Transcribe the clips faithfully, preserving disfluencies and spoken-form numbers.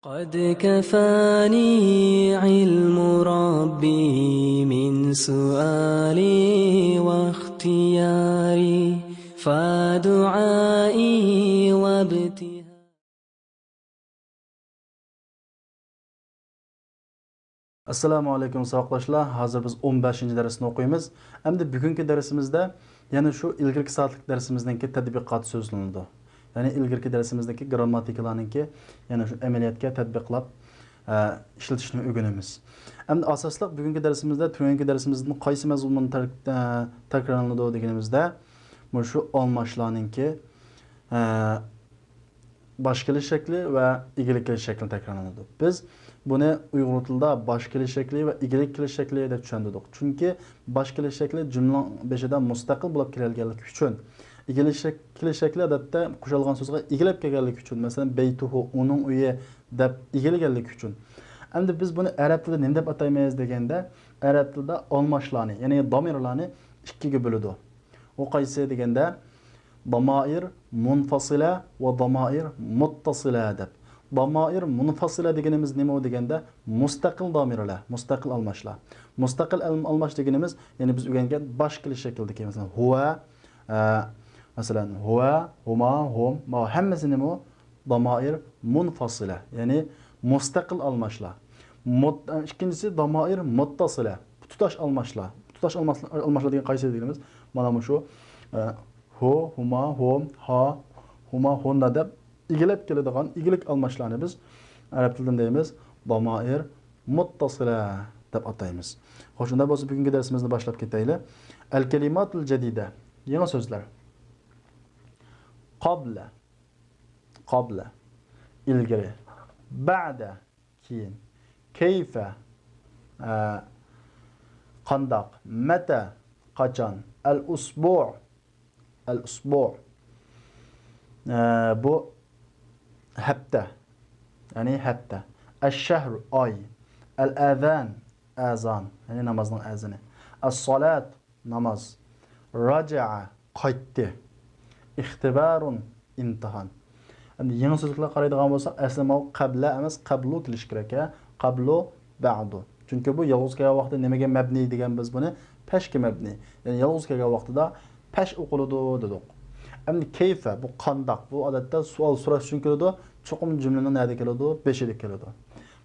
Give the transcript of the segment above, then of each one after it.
قد كفاني علم ربي من سؤالي واختياري، فدعائي وابتهالي. ئەسسالامۇ ئەلەيكۇم، ساۋاقداشلار. ھازىر بىز ئون بەشىنچى دەرسنى ئوقۇيمىز. ئەمدى بۈگۈنكى دەرسىمىزدە يەنە شۇ ئىلگىرىكى سائەتلىك دەرسىمىزنىڭكى تەتبىقاتى سۆزلىنىدۇ. يەنى ئىلگىرىكى دەرسىمىزدىكى گىرامماتىكىلارنىڭكى يەنە شۇ ئەمەلىيەتكە تەتبىقلاپ، ئە، ئىشلىتىشنى ئۆگىنىمىز. ئەمدى ئاساسلىق بۈگۈنكى دەرسىمىزدە تۆۋەنكى دەرسىمىزدىن قايسى مەزمۇن تەر-، ئە، تەكرارلىنىدۇ دېگىنىمىزدە، مۇشۇ ئالماشلارنىڭكى، ئە، باش كېلىش شەكلى ۋە ئىگىلىك كېلىش شەكلى تەكرارلىنىدۇ. بىز بۇنى ئۇيغۇر تىلىدا باش كېلىش شەكلى ۋە ئىگىلىك كېلىش شەكلى دەپ چۈشەندۈردۇق. چۈنكى باش كېلىش شەكلى جۈملىنىڭ بېشىدا مۇستەقىل بولۇپ كېلىلگەنلىكى ئۈچۈن. ئىگىلىك شەك-، كېلىش شەكلى، ئادەتتە، قوشۇلغان سۆزگە ئىگىلەپ كەلگەنلىكى ئۈچۈن، مەسىلەن، بەيتۇھۇ، ئۇنىڭ ئۆيى دەپ ئىگىلىگەنلىكى ئۈچۈن. ئەمدى بىز بۇنى ئەرەب تىلىدا نېمە دەپ ئاتايمىز دېگەندە، ئەرەب تىلىدا ئالماشلارنى، يەنى دامىرلارنى ئىككىگە بۆلىدۇ. ئۇ قايسى دېگەندە، دامائىر مۇنفاسىلە ۋە دامائىر مۇتتاسىلە دەپ. دامائىر مۇنفاسىلە دېگىنىمىز نېمە ئۇ دېگەندە، مۇستەقىل دامىرلار، مۇستەقىل ئالماشلار. مۇستەقىل ئەل-، ئالماش دېگىنىمىز، يەنى بىز ئۆگەنگەن باش كېلىش شەكلىدىكى، مەسىلەن، ھۇۋە، ئە، مەسىلەن، ھۇۋە، ھۇما، ھۇم، ماۋۇ ھەممىسى نېمە ئۇ؟ دامائىر مۇنفاسىلە، يەنى مۇستەقىل ئالماشلار. مۇت-، ئىككىنچىسى دامائىر مۇتتاسىلە، تۇتاش ئالماشلار. تۇتاش ئالماش-، ئالماشلار دېگەن قايسى دېگىنىمىز؟ مانا مۇشۇ، ئە، ھۇ، ھۇما، ھۇم، ھا، ھۇما، ھۇندا دەپ ئىگىلەپ كېلىدىغان ئىگىلىك ئالماشلارنى بىز ئەرەب تىلىدا دەيمىز، دامائىر مۇتتاسىلە دەپ ئاتايمىز. خوش، شۇنداق بولسا بۈگۈنكى دەرسىمىزنى باشلاپ كېتەيلى. ئەل كەلىماتۇل جەدىدە، يېڭى سۆزلەر. قابلە، قابلە، ئىلگىرى. بەئدە، كېيىن. كەيفە، ئە، قانداق. مەتە، قاچان. ئەل ئۇسبۇ، ئەل ئۇسبۇ، ئە، بۇ ھەپتە، يەنى ھەپتە. ئەششەھرۇ، ئاي. ئەل ئەزان، ئەزان، يەنى نامازنىڭ ئەزىنى. ئەسسالات، ناماز. راجەئە، قايتتى. ئىختىبارۇن، ئىمتىھان. ئەمدى يېڭى سۆزلۈكلەرگە قارايدىغان بولساق، ئەسلى ماۋۇ قەبلە ئەمەس، قەبلۇ كېلىشى كېرەك، ھە؟ قەبلۇ، بەئدۇ. چۈنكى بۇ يالغۇز كەلگەن ۋاقىتتا نېمىگە مەبنىي دېگەن بىز بۇنى؟ پەشكە مەبنىي. يەنى يالغۇز كەلگەن ۋاقتىدا پەش ئوقۇلىدۇ دېدۇق. ئەمدى كەيفە، بۇ قانداق؟ بۇ ئادەتتە سوئال سوراش ئۈچۈن كېلىدۇ. چوقۇم جۈملىنىڭ نەدە كېلىدۇ؟ بېشىدا كېلىدۇ.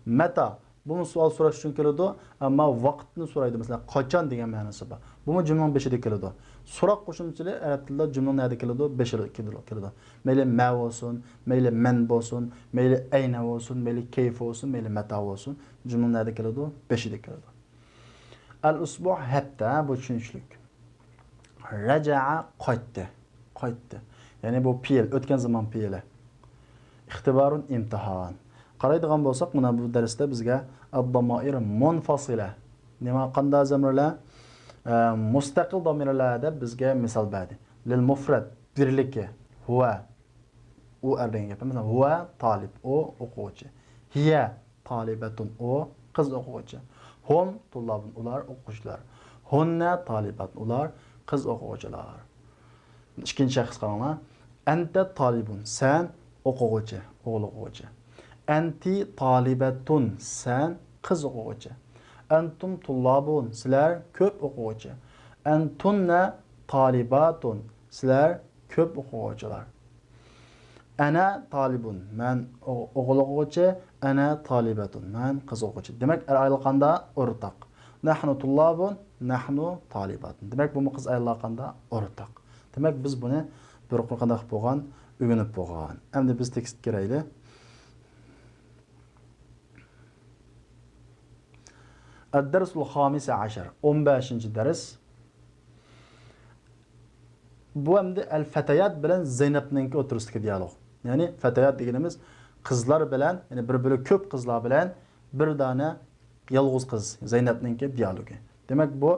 مەتا، بۇمۇ سوئال سوراش ئۈچۈن كېلىدۇ، ئەمما ۋاقىتنى سورايدۇ. مەسىلەن، قاچان دېگەن مەنىسى بار. بۇمۇ جۈملىنىڭ بېشىدا كېلىدۇ. سوراق قوشۇمچىلىرى ئەرەب تىلىدا جۈملىنىڭ نەدە كېلىدۇ؟ بېشىدا كېلىدۇ، كېلىدۇ. مەيلى مە بولسۇن، مەيلى مەن بولسۇن، مەيلى ئەينە بولسۇن، مەيلى كەيفە بولسۇن، مەيلى مەتا بولسۇن، جۈملىنىڭ نەدە كېلىدۇ؟ بېشىدا كېلىدۇ. ئەل ئۇسبۇ، ھەپتە، بۇ چۈشىنىشلىك. رەجەئە، قايتتى. قايتتى. يەنى بۇ پېئىل، ئۆتكەن زامان پېئىلى. ئىختىبارۇن، ئىمتىھان. قارايدىغان بولساق، مانا بۇ دەرستە بىزگە ئەد-دامائىر مۇنفاسىلە. نېمە، قانداق زەمىرلەر؟ ئە، مۇستەقىل دامىرلار دەپ بىزگە مىسال بەردى. لىل مۇفرەد، بىرلىكى. ھۇۋە، ئۇ ئەر دېگەن گەپ. مەسىلەن، ھۇۋە تالىب، ئۇ ئوقۇغۇچى. ھىيە تالىبەتۇن، ئۇ قىز ئوقۇغۇچى. ھۇم تۇللابۇن، ئۇلار ئوقۇغۇچىلار. ھۇننە تالىباتۇن، ئۇلار قىز ئوقۇغۇچىلار. ئىككىنچى شەخس قاراڭلار. ئەنتە تالىبۇن، سەن ئوقۇغۇچى، ئوغۇل ئوقۇغۇچى. ئەنتى تالىبەتۇن، سەن قىز ئوقۇغۇچى. ئەنتۇم تۇللابۇن، سىلەر كۆپ ئوقۇغۇچى. ئەنتۇننە تالىباتۇن، سىلەر كۆپ ئوقۇغۇچىلار. ئەنە تالىبۇن، مەن ئو-، ئوغۇل ئوقۇغۇچى، ئەنە تالىبەتۇن، مەن قىز ئوقۇغۇچى. دېمەك، ئەر ئايال قاندا؟ ئورتاق. نەھنۇ تۇللابۇن، نەھنۇ تالىباتۇن. دېمەك، بۇمۇ قىز ئاياللار قاندا؟ ئورتاق. دېمەك، بىز بۇنى بىر قۇر قانداق قىلىپ بولغان؟ ئۆگىنىپ بولغان. ئەمدى بىز تېكىستكە كىرەيلى. ئەددەرسۇل خامىسە ئەشەر، ئون بەشىنچى دەرس. بۇ ئەمدى ئەل فەتەيات بىلەن زەينەپنىڭكى ئوتتۇرىسىدىكى دىيالوگ. يەنى فەتەيات دېگىنىمىز قىزلار بىلەن، يەنى بىر بۆلەك كۆپ قىزلار بىلەن بىر دانە يالغۇز قىز زەينەپنىڭكى دىيالوگى. دېمەك، بۇ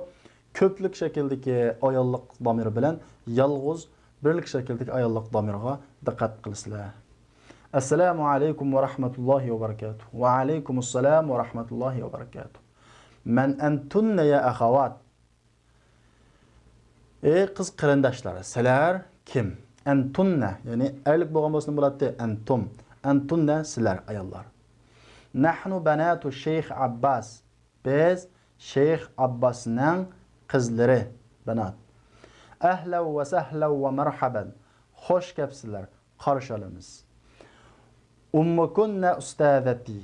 كۆپلۈك شەكىلدىكى ئاياللىق دامىر بىلەن يالغۇز بىرلىك شەكىلدىكى ئاياللىق دامىرغا دىققەت قىلىسىلەر. ئەسسالامۇ ئەلەيكۇم ۋە رەھمەتۇللاھى ۋە بەرىكاتۇھ. ۋە ئەلەيكۇمۇسسالام ۋە رەھمەتۇللاھى ۋە بەرىكاتۇھ. مەن ئەنتۇننە يا ئەخەۋات. ئەي قىز قېرىنداشلار، سىلەر كىم؟ ئەنتۇننە، يەنى ئەرلىك بولغان بولسىمۇ بولاتتى، ئەنتۇم. ئەنتۇننە، سىلەر، ئاياللار. نحن بنات الشيخ عباس. بىز شەيخ ئابباسنىڭ قىزلىرى، بەنات. أهلا وسهلا ومرحبا. خوش كەپسىلەر، قارشى ئالىمىز. أمكن أستاذتي.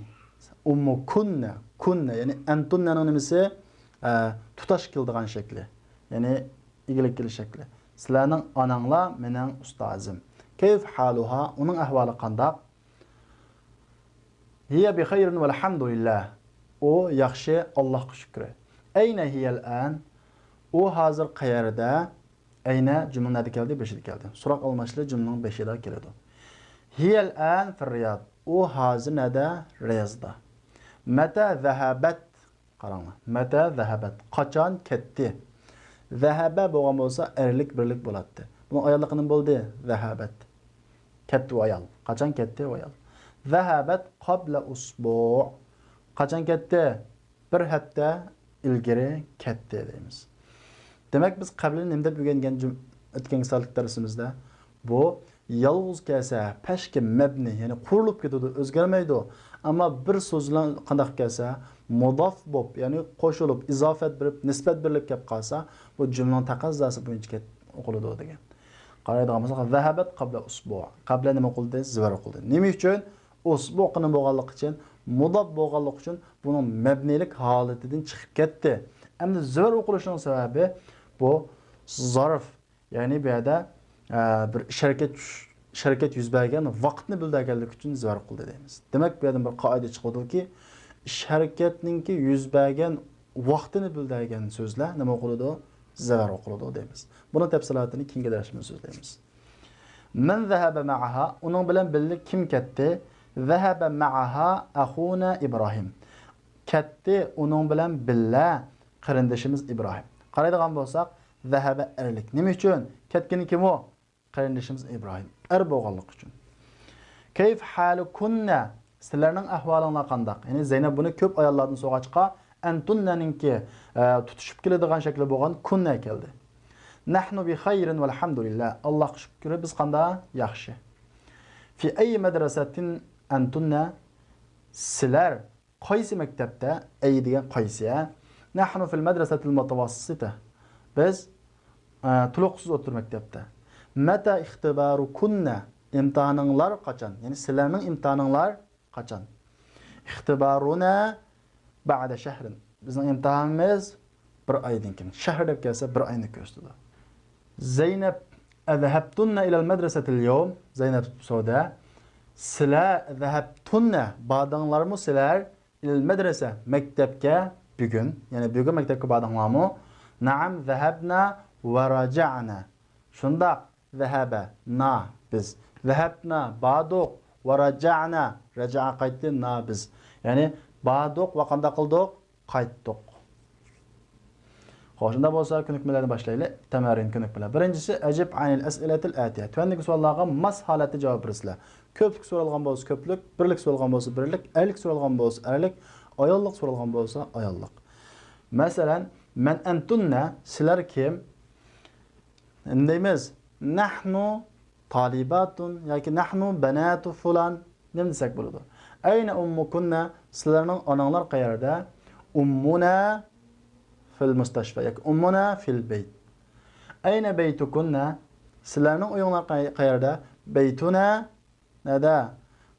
أمكن، كن، يەنى أنتننىڭ نېمىسى؟ ئە، تۇتاش كېلىدىغان شەكلى. يەنى ئىگىلىك كېلىش شەكلى. سىلەرنىڭ ئاناڭلار مېنىڭ ئۇستازىم. كيف حالها؟ ئۇنىڭ ئەھۋالى قانداق؟ هي بخير والحمد لله. ئۇ ياخشى، ئاللاھقا شۈكرى. أين هي الآن؟ ئۇ ھازىر قەيەردە؟ ئەينە جۈملە نەدە كەلدى؟ بېشىدا كەلدى. سوراق ئالماشلىرى جۈملىنىڭ بېشىدا كېلىدۇ. هي الآن في الرياض. ئۇ ھازىر نەدە؟ رىيازدا. متى ذهبت؟ قاراڭلار. متى ذهبت؟ قاچان كەتتى؟ ذهب بولغان بولسا ئەرلىك بىرلىك بولاتتى. بۇنىڭ ئاياللىقى نېمە بولدى؟ ذهبت. كەتتى ئۇ ئايال. قاچان كەتتى ئۇ ئايال؟ ذهبت قبل أسبوع. قاچان كەتتى؟ بىر ھەپتە ئىلگىرى كەتتى دەيمىز. دېمەك، بىز قەبلىنى نېمە دەپ ئۆگەنگەن جۈم-، ئۆتكەن سانلىق دەرسىمىزدە؟ بۇ يالغۇز كەلسە پەشكە مەبنى، يەنى قۇرۇلۇپ كېتىدۇ، ئۆزگەرمەيدۇ. ئەمما بىر سۆز بىلەن قانداق كەلسە، مۇداف بولۇپ، يەنى قوشۇلۇپ، ئىزاپەت بېرىپ، نىسبەت بېرىلىپ كەپ قالسا، بۇ جۈملىنىڭ تەقەززاسى بويىچە كەت-، ئوقۇلىدۇ دېگەن. قارايدىغان بولساق، ذهبت قبل أسبوع. قبل نېمە قىلدى؟ زىبار قىلدى. نېمە ئۈچۈن؟ ئۇسبۇ قىلىن بولغانلىقى ئۈچۈن، مۇداپ بولغانلىقى ئۈچۈن بۇنىڭ مەبنىيلىك ھالىتىدىن چىقىپ كەتتى. ئەمدى زىبار ئوقۇلۇشىنىڭ سەۋەبى بۇ زارف، يەنى بۇ يەردە، ئە، بىر ئىش ھەرىكەت چۈش-، ئىش ھەرىكەت يۈز بەرگەن ۋاقىتنى بىلدۈرگەنلىكى ئۈچۈن زىبار قىلدى دەيمىز. دېمەك، بۇ يەردىن بىر قائىدە چىقىۋاتىدۇكى، ئىش ھەرىكەتنىڭكى يۈز بەرگەن ۋاقتىنى بىلدۈرگەن سۆزلەر نېمە ئوقۇلىدۇ؟ زىبار ئوقۇلىدۇ دەيمىز. بۇنىڭ تەپسىلاتىنى كېيىنكى دەرسىمىزدە سۆزلەيمىز. من ذهب معها، ئۇنىڭ بىلەن بىللە كىم كەتتى؟ ذهب معها أخونا إبراهيم. كەتتى ئۇنىڭ بىلەن بىللە قېرىندىشىمىز ئىبراھىم. قارايدىغان بولساق، ذهب ئەرلىك. نېمە ئۈچۈن؟ كەتكىنى كىم ئۇ؟ قېرىندىشىمىز ئىبراھىم. ئەر بولغانلىقى ئۈچۈن. كيف حالكن؟ سىلەرنىڭ ئەھۋالىڭلار قانداق؟ يەنى زەينەپ بۇنى كۆپ ئاياللاردىن سورىغاچقا، أنتننىڭكى، ئە، تۇتىشىپ كېلىدىغان شەكلى بولغان كن كەلدى. نحن بخير والحمد لله. ئاللاھقا شۈكرى، بىز قانداق؟ ياخشى. في أي مدرسة أنتن؟ سىلەر قايسى مەكتەپتە؟ أي دېگەن قايسى، ھە؟ نحن في المدرسة المتوسطة. بىز، ئە، تولۇقسىز ئوتتۇرا مەكتەپتە. متى اختباركن؟ ئىمتىھانىڭلار قاچان؟ يەنى سىلەرنىڭ ئىمتىھانىڭلار قاچان؟ اختبارنا بعد شهر. بىزنىڭ ئىمتىھانىمىز بىر ئايدىن كېيىن. شەھر دەپ كەلسە بىر ئاينى كۆرسىتىدۇ. زەينەپ، أذهبتن إلى المدرسة اليوم؟ زەينەپ سودا. سىلەر، ذهبتن، باردىڭلارمۇ سىلەر؟ إلى المدرسة، مەكتەپكە بۈگۈن. يەنى بۈگۈن مەكتەپكە باردىڭلارمۇ؟ نعم ذهبنا ورجعنا. شۇنداق، ذهب، نا، بىز. ذهبنا، باردۇق. ورجعنا، رجع قايتتى، نا، بىز. يەنى باردۇق ۋە قانداق قىلدۇق؟ قايتتۇق. خوش، شۇنداق بولسا كۆنۈكمىلەرنى باشلايلى. تەمەرىن كۆنۈكمىلەر. بىرىنچىسى، أجب عن الأسئلة الآتية. تۆۋەندىكى سوئاللارغا ماس ھالەتتە جاۋاب بېرىسىلەر. كۆپلۈك سورالغان بولسا كۆپلۈك، بىرلىك سورالغان بولسا بىرلىك، ئەرلىك سورالغان بولسا ئەرلىك، ئاياللىق سورالغان بولسا ئاياللىق. مەسىلەن، من أنتن، سىلەر كىم؟ نېمە دەيمىز؟ نحن طالبات ياكى نحن بنات فلان نېمە دېسەك بولىدۇ؟ أين أمكن؟ سىلەرنىڭ ئاناڭلار قەيەردە؟ أمنا في المستشفى ياكى أمنا في البيت. أين بيتكن؟ سىلەرنىڭ ئۆيۈڭلار قەي-، قەيەردە؟ بيتنا نەدە؟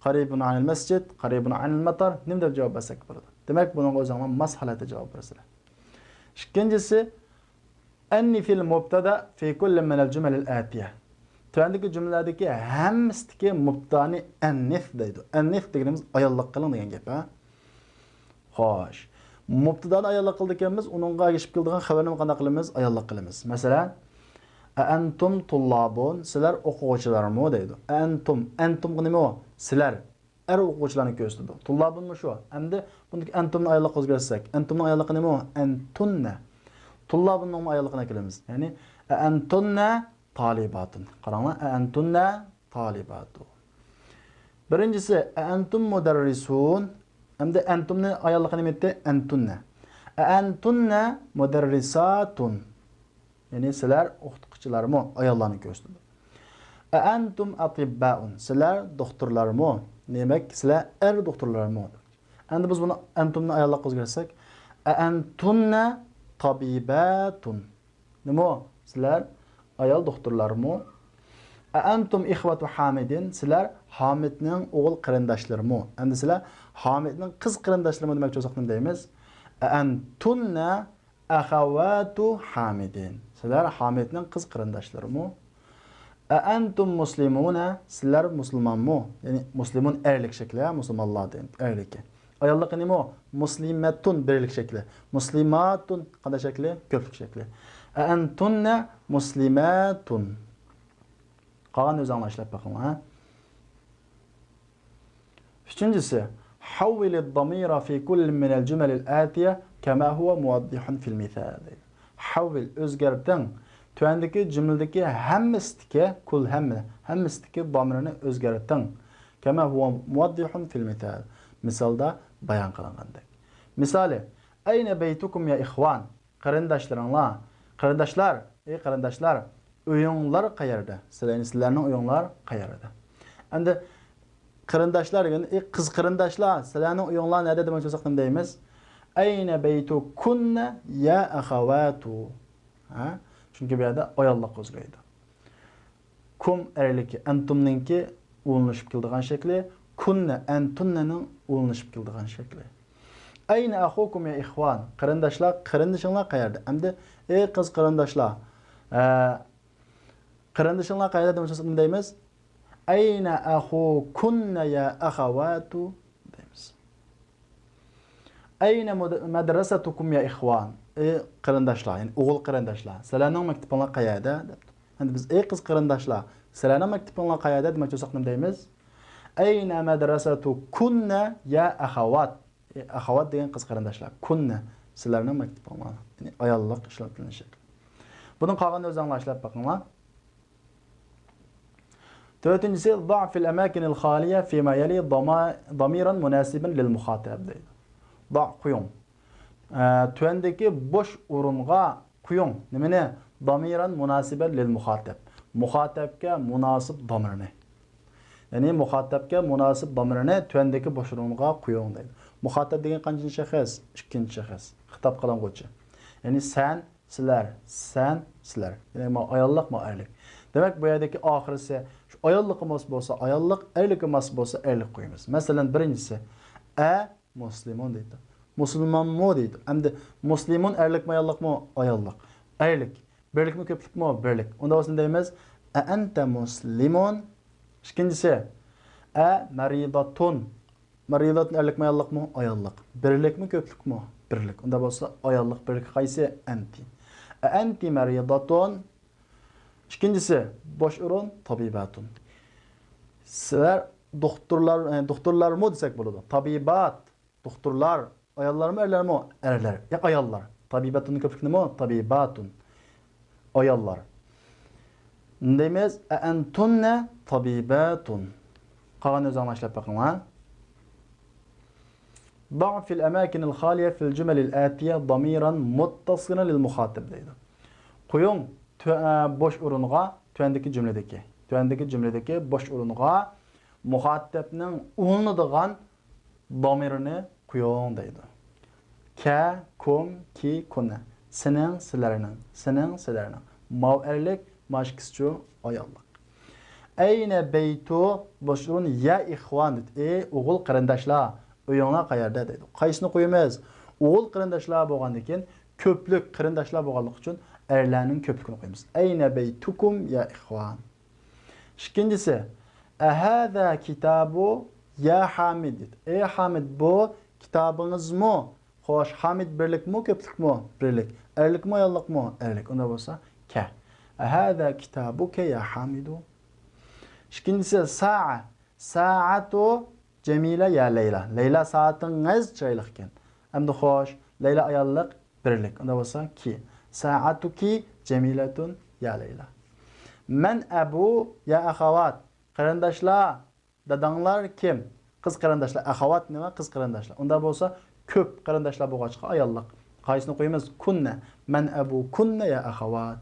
قريب عن المسجد، قريب عن المطار. نېمە دەپ جاۋاب بەرسەك بولىدۇ؟ دېمەك، بۇنىڭغا ئۆزۈڭلار ماس ھالەتتە جاۋاب بېرىسىلەر. ئىككىنچىسى، أنث المبتدأ في كل من الجمل الآتية. تۆۋەندىكى جۈملىلەردىكى ھەممىسىدىكى مۇبتىدانى ئەننىس دەيدۇ. ئەننىس دېگىنىمىز ئاياللىق قىلىڭ دېگەن گەپ، ھە؟ خوش. مۇبتىدانى ئاياللىق قىلىدىكەنمىز، ئۇنىڭغا ئەگىشىپ كېلىدىغان خەۋەرنى قانداق قىلىمىز؟ ئاياللىق قىلىمىز. مەسىلەن، أأنتم طلاب، سىلەر ئوقۇغۇچىلارمۇ دەيدۇ. أأنتم، أنتمغا نېمە ئۇ؟ سىلەر. ئەر ئوقۇغۇچىلارنى كۆرسىتىدۇ. طلابنمۇ شۇ. ئەمدى بۇندىكى أنتمنى ئاياللىققا ئۆزگەرتسەك، أنتمنىڭ ئاياللىقى نېمە ئۇ؟ أنتن. طلابنىڭمۇ ئاياللىقىنى ئەكلىمىز. يەنى أأنتن طالبات. قاراڭلار، أأنتن طالبات. بىرىنچىسى، أأنتم مدرسون. ئەمدى أنتمنى ئاياللىقى نېمە ئىدى؟ أنتن. أأنتن مدرسات. يەنى سىلەر ئوقۇتقۇچىلارمۇ؟ ئاياللارنى كۆرسىتىدۇ. أأنتم أطباء. سىلەر دوختۇرلارمۇ؟ دېمەك، سىلەر ئەر دوختۇرلارمۇ؟ ئەمدى بىز بۇنى ئەنتۇمنى ئاياللىققا ئۆزگەرتسەك، ئەئەنتۇننە تابىبەتۇن. نېمە؟ سىلەر ئايال دوختۇرلارمۇ؟ ئەئەنتۇم ئىخۋەتۇ ھامىدىن، سىلەر ھامىدنىڭ ئوغۇل قېرىنداشلىرىمۇ؟ ئەمدى سىلەر ھامىدنىڭ قىز قېرىنداشلىرىمۇ دېمەكچى بولساق نېمە دەيمىز؟ ئەئەنتۇننە ئەخەۋاتۇ ھامىدىن. سىلەر ھامىدنىڭ قىز قېرىنداشلىرىمۇ؟ ئەئەنتۇم مۇسلىمۇنە، سىلەر مۇسۇلمانمۇ؟ يەنى مۇسلىمۇن ئەرلىك شەكلى، ھە، مۇسۇلمانلار دېگەن ئەرلىكى. ئاياللىقى نېمە؟ مۇسلىمەتۇن بىرلىك شەكلى. مۇسلىماتۇن قانداق شەكلى؟ كۆپلۈك شەكلى. ئەئەنتۇننە مۇسلىمەتۇن. قالغان ئۆزۈڭلار ئىشلەپ بېقىڭلار، ھە. ئۈچىنچىسى، حول الضمير في كل من الجمل الآتية كما هو موضح في المثال. ھەۋۋىل، ئۆزگەرتىڭ. تۆۋەندىكى جۈملىدىكى ھەممىسىدىكى، كۇل، ھەممە، ھەممىسىدىكى دامىرنى ئۆزگەرتىڭ. كما هو موضح في المثال. مىسالدا بايان قىلىنغاندەك. مىسالى، أين بيتكم يا إخوان؟ قېرىنداشلىرىڭلار، قېرىنداشلار، ئەي قېرىنداشلار، ئۆيۈڭلار قەيەردە؟ سىلەر، سىلەرنىڭ ئۆيۈڭلار قەيەردە؟ ئەمدى قېرىنداشلار دېگەن، ئەي قىز قېرىنداشلار، سىلەرنىڭ ئۆيۈڭلار نەدە دېمەكچى بولساق نېمە دەيمىز؟ أين بيتكن يا أخوات؟ ھە؟ چۈنكى بۇ يەردە ئاياللىق ئۆزگىرىدۇ. كۇم ئەرلىكى، ئەنتۇمنىڭكى ئۇلىنىشىپ كېلىدىغان شەكلى، كۇننە، ئەنتۇننەنىڭ ئۇلىنىشىپ كېلىدىغان شەكلى. أين أخوكم يا إخوان؟ قېرىنداشلار، قېرىندىشىڭلار قەيەردە؟ ئەمدى، ئەي قىز قېرىنداشلار، ئە، قېرىندىشىڭلار قەيەردە دېمەكچى بولساق نېمە دەيمىز؟ أين أخوكن يا أخوات؟ دەيمىز. أين مد-، مدرستكم يا إخوان؟ ئەي قېرىنداشلار، يەنى ئوغۇل قېرىنداشلار، سىلەرنىڭ مەكتىپىڭلار قەيەردە؟ دەپتۇ. ئەمدى بىز، ئەي قىز قېرىنداشلار، سىلەرنىڭ مەكتىپىڭلار قەيەردە دېمەكچى بولساق نېمە دەيمىز؟ أين مدرستكن يا أخوات؟ ئەي ئەخەۋات دېگەن قىز قېرىنداشلار، كۇننە، سىلەرنىڭ مەكتىپىڭلار، يەنى ئاياللىق ئىشلىتىلىشى. بۇنىڭ قالغىنىنى ئۆزۈڭلار ئىشلەپ بېقىڭلار. تۆتىنچىسى، ضع في الأماكن الخالية فيما يلي ضما-، ضميرا مناسبا للمخاطب دەيدۇ. ضع، قويۇڭ. ئە، تۆۋەندىكى بوش ئورۇنغا قويۇڭ. نېمىنى؟ ضميرا مناسبا للمخاطب. مۇخاتەبكە مۇناسىپ دامىرنى. يەنى مۇخاتەبكە مۇناسىپ دامىرنى تۆۋەندىكى بوش ئورۇنغا قويۇڭ دەيدۇ. مۇخاتەب دېگەن قانچىنچى شەخس؟ ئىككىنچى شەخس. خىتاب قىلىنغۇچى. يەنى سەن، سىلەر، سەن، سىلەر. يەنى ما ئاياللىق، ما ئەرلىك. دېمەك، بۇ يەردىكى ئاخىرىسى، شۇ ئاياللىققا ماس بولسا ئاياللىق، ئەرلىككە ماس بولسا ئەرلىك قويىمىز. مەسىلەن، بىرىنچىسى، ئە مۇسلىمۇن دەيدۇ. مۇسۇلمانمۇ دەيدۇ. ئەمدى مۇسلىمۇن ئەرلىكمۇ ئاياللىقمۇ؟ ئاياللىق. ئەرلىك. بىرلىكمۇ كۆپلۈكمۇ؟ بىرلىك. ئۇندا بولسا نېمە دەيمىز؟ ئەئەنتە مۇسلىمۇن. ئىككىنچىسى، ئە مەرىداتۇن. مەرىداتۇن ئەرلىكمۇ ئاياللىقمۇ؟ ئاياللىق. بىرلىكمۇ كۆپلۈكمۇ؟ بىرلىك. ئۇندا بولسا ئاياللىق بىرلىك قايسى؟ ئەنتى. ئەئەنتى مەرىداتۇن. ئىككىنچىسى، بوش ئورۇن، تابىباتۇن. سىلەر دوختۇرلار، ئە، دوختۇرلارمۇ دېسەك بولىدۇ. تابىبات، دوختۇرلار، ئاياللارمۇ، ئەرلەرمۇ؟ ئەرلەر. يا ئاياللار. تابىباتۇننىڭ كۆپلۈكى نېمە؟ تابىباتۇن. ئاياللار. نېمە دەيمىز؟ ئەئەنتۇننە تابىباتۇن. قالغان ئۆزۈڭلار ئىشلەپ بېقىڭلار. ضع في الأماكن الخالية في الجمل الآتية ضميرا متصلا للمخاطب دەيدۇ. قويۇڭ تۆ-، ئە، بوش ئورۇنغا تۆۋەندىكى جۈملىدىكى، تۆۋەندىكى جۈملىدىكى بوش ئورۇنغا مۇخاتەبنىڭ ئۇلىنىدىغان دامىرىنى قويۇڭ دەيدۇ. كە، كۇم، كى، كۇنە. سېنىڭ، سىلەرنىڭ، سېنىڭ، سىلەرنىڭ. ماۋۇ ئەرلىك، ماۋۇ ئىككىسىچۇ ئاياللىق. ئەينە بەيتۇ، بوش ئورۇن، يا ئىخۋان دېدى. ئى ئوغۇل قېرىنداشلار، ئۆيۈڭلار قەيەردە دەيدۇ. قايسىنى قويىمىز؟ ئوغۇل قېرىنداشلار بولغاندىن كېيىن كۆپلۈك قېرىنداشلار بولغانلىقى ئۈچۈن ئەرلەرنىڭ كۆپلۈكىنى قويىمىز. ئەينە بەيتۇكۇم يا ئىخۋان. ئىككىنچىسى، ئەھەزا كىتابۇ يا ھامىد دېدى. ئەي ھامىد، بۇ كىتابىڭىزمۇ؟ خوش، ھامىد بىرلىكمۇ، كۆپلۈكمۇ؟ بىرلىك. ئەرلىكمۇ، ئاياللىقمۇ؟ ئەرلىك. ئۇنداق بولسا، كە. ئەھەزا كىتابۇكە يا ھامىدۇ. ئىككىنچىسى، سائە. سائەتۇ جەمىلە يا لەيلا. لەيلا، سائىتىڭىز چىرايلىق ئىكەن. ئەمدى خوش، لەيلا ئاياللىق، بىرلىك. ئۇنداق بولسا، كى. سائەتۇكى جەمىلەتۇن يا لەيلا. مەن ئەبۇ يا ئەخەۋات. قېرىنداشلار، داداڭلار كىم؟ قىز قېرىنداشلار. ئەخەۋات نېمە؟ قىز قېرىنداشلار. ئۇنداق بولسا، كۆپ قېرىنداشلار بولغاچقا ئاياللىق. قايسىنى قويىمىز؟ كۇننە. مەن ئەبۇكۇننە يا ئەخەۋات.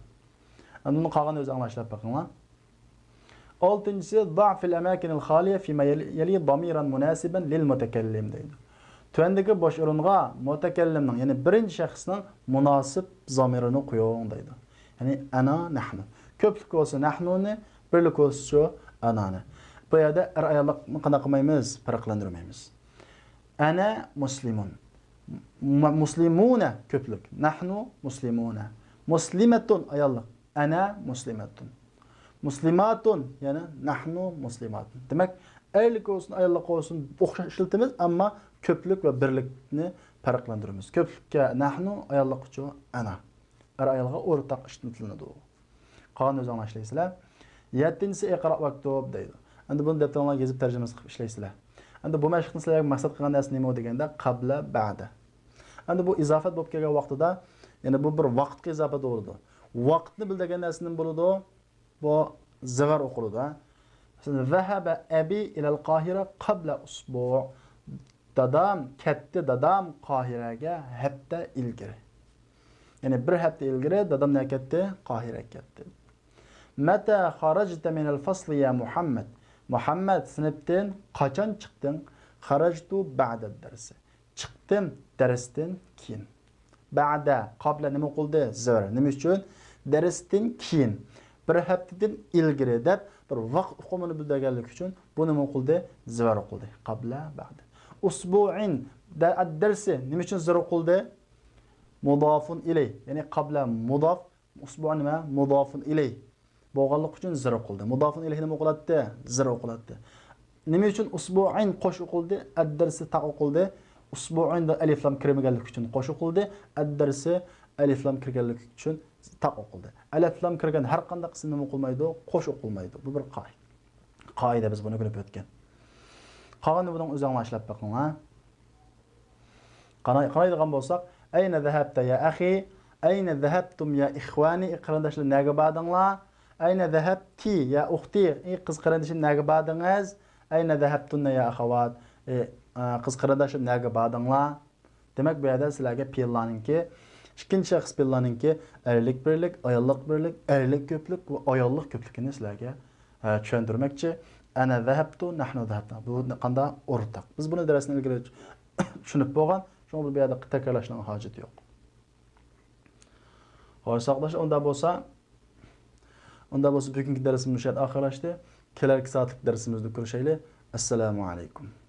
ئەمدى بۇنى قالغان ئۆزى ئاڭلاشلاپ بېقىڭلار. ئالتىنچىسى، ضع في الأماكن الخالية فيما يلي، يلي ضميرا مناسبا للمتكلم دەيدۇ. تۆۋەندىكى بوش ئورۇنغا مۇتەكەللىمنىڭ، يەنى بىرىنچى شەخسنىڭ مۇناسىپ زامىرىنى قويۇڭ دەيدۇ. يەنى ئەنا، نەھنۇ. كۆپلۈك بولسا نەھنۇنى، بىرلىك بولسا شۇ ئەنانى. بۇ يەردە ئەر ئاياللىقنى قانداق قىلمايمىز؟ پەرقلەندۈرمەيمىز. ئەنە مۇسلىمۇن. مۇ-، مۇسلىمۇنە كۆپلۈك. نەھنۇ مۇسلىمۇنە. مۇسلىمەتۇن ئاياللىق. ئەنە مۇسلىمەتۇن. مۇسلىماتۇن، يەنى نەھنۇ مۇسلىماتۇن. دېمەك، ئەرلىك بولسۇن، ئاياللىق بولسۇن، ئوخشاش ئىشلىتىمىز، ئەمما كۆپلۈك ۋە بىرلىكنى پەرقلەندۈرىمىز. كۆپلۈككە نەھنۇ، ئاياللىققىچۇ ئەنا. ئەر ئايالغا ئورتاق ئىشلىتىلىدۇ. قالغان ئۆزۈڭلار ئىشلەيسىلەر. يەتتىنچىسى ئىقرا ۋەكتۇب دەيدۇ. ئەمدى بۇنى دەپتىرىڭلارغا يېزىپ تەرجىمىسى قىلىپ ئىشلەيسىلەر. ئەمدى بۇ مەشىقنى سىلەرگە مەقسەت قىلغان نەرسە نېمە دېگەندە، قەبلە، بەدە. ئەمدى بۇ ئىزاپەت بولۇپ كەلگەن ۋاقتىدا، يەنى بۇ بىر ۋاقىتقا ئىزاپەت بولىدۇ. ۋاقىتنى بىلدۈرگەن نەرسە نېمە بولىدۇ؟ بۇ زىغار ئوقۇلىدۇ، ھە. مەسىلەن، ذهب أبي إلى القاهرة قبل أسبوع. دادام كەتتى، دادام قاھىرەگە ھەپتە ئىلگىرى. يەنى بىر ھەپتە ئىلگىرى دادام نەگە كەتتى؟ قاھىرەگە كەتتى. متى خرجت من الفصل يا محمد؟ مۇھەممەد، سىنىپتىن قاچان چىقتىڭ؟ خرجت بعد الدرس. چىقتىم دەرستىن كېيىن. بەدە، قابلە نېمە ئوقۇلدى؟ زىۋەر. نېمە ئۈچۈن؟ دەرستىن كېيىن. بىر ھەپتىدىن ئىلگىرى دەپ بىر ۋاقىت ئۇقۇمىنى بىلدۈرگەنلىكى ئۈچۈن بۇ نېمە ئوقۇلدى؟ زىۋەر ئوقۇلدى. قابلە، بەدە. ئۇسبۇئىن، دە-، ئەددەرسى نېمە ئۈچۈن زىر ئوقۇلدى؟ مۇدافۇن ئىلەي. يەنى قابلە مۇداف، ئۇسبۇئىن نېمە؟ مۇدافۇن ئىلەي. بولغانلىقى ئۈچۈن زىر ئوقۇلدى. مۇدافۇن ئىلەيھى نېمە ئوقۇلاتتى؟ زىر ئوقۇلاتتى. نېمە ئۈچۈن ئۇسبۇئەين قوش ئوقۇلدى، ئەددەرسى تاق ئوقۇلدى؟ ئۇسبۇئەيندا ئەلىفلام كىرمىگەنلىكى ئۈچۈن قوش ئوقۇلدى، ئەددەرسى ئەلىفلام كىرگەنلىكى ئۈچۈن تاق ئوقۇلدى. ئەلىفلام كىرگەن ھەر قانداق ئىسىم نېمە ئوقۇلمايدۇ؟ قوش ئوقۇلمايدۇ. بۇ بىر قائىدە. قائىدە، بىز بۇنى ئۆگىنىپ ئۆتكەن. قالغىنىنى بۇنىڭ ئۆزۈڭلار ئىشلەپ بېقىڭلار. قاراي-، قارايدىغان بولساق، ئەينە زەھەبتە يا ئەخى، ئەينە زەھەبتۇم يا ئىخۋانى، ئى قېرىنداشلار، نەگە باردىڭلار؟ ئەينە زەھەبتى يا ئۇختى، ئى قىز قېرىندىشىم، نەگە باردىڭىز؟ ئەينە زەھەبتۇننە يا ئەخەۋات، ئى، ئە، قىز قېرىنداشلار، نەگە باردىڭلار؟ دېمەك، بۇ يەردە سىلەرگە پېئىللارنىڭكى، ئىككىنچى شەخس پېئىللارنىڭكى ئەرلىك بىرلىك، ئاياللىق بىرلىك، ئەرلىك كۆپلۈك ۋە ئاياللىق كۆپلۈكىنى سىلەرگە، ئە، چۈشەندۈرمەكچى. ئەنە زەھەبتۇ، نەھنۇ زەھەبنا. بۇ قانداق؟ ئورتاق. بىز بۇنى دەرستىن ئىلگىرى چۈشىنىپ بولغان. شۇڭا بۇ يەردە تەكرارلاشنىڭ ھاجىتى يوق. خوش، ساۋاقداشلار، ئۇنداق بولسا، ئۇنداق بولسا بۈگۈنكى دەرسىمىز مۇشۇ يەردە ئاخىرلاشتى. كېلەركى سائەتلىك دەرسىمىزدە كۆرۈشەيلى. ئەسسالامۇ ئەلەيكۇم.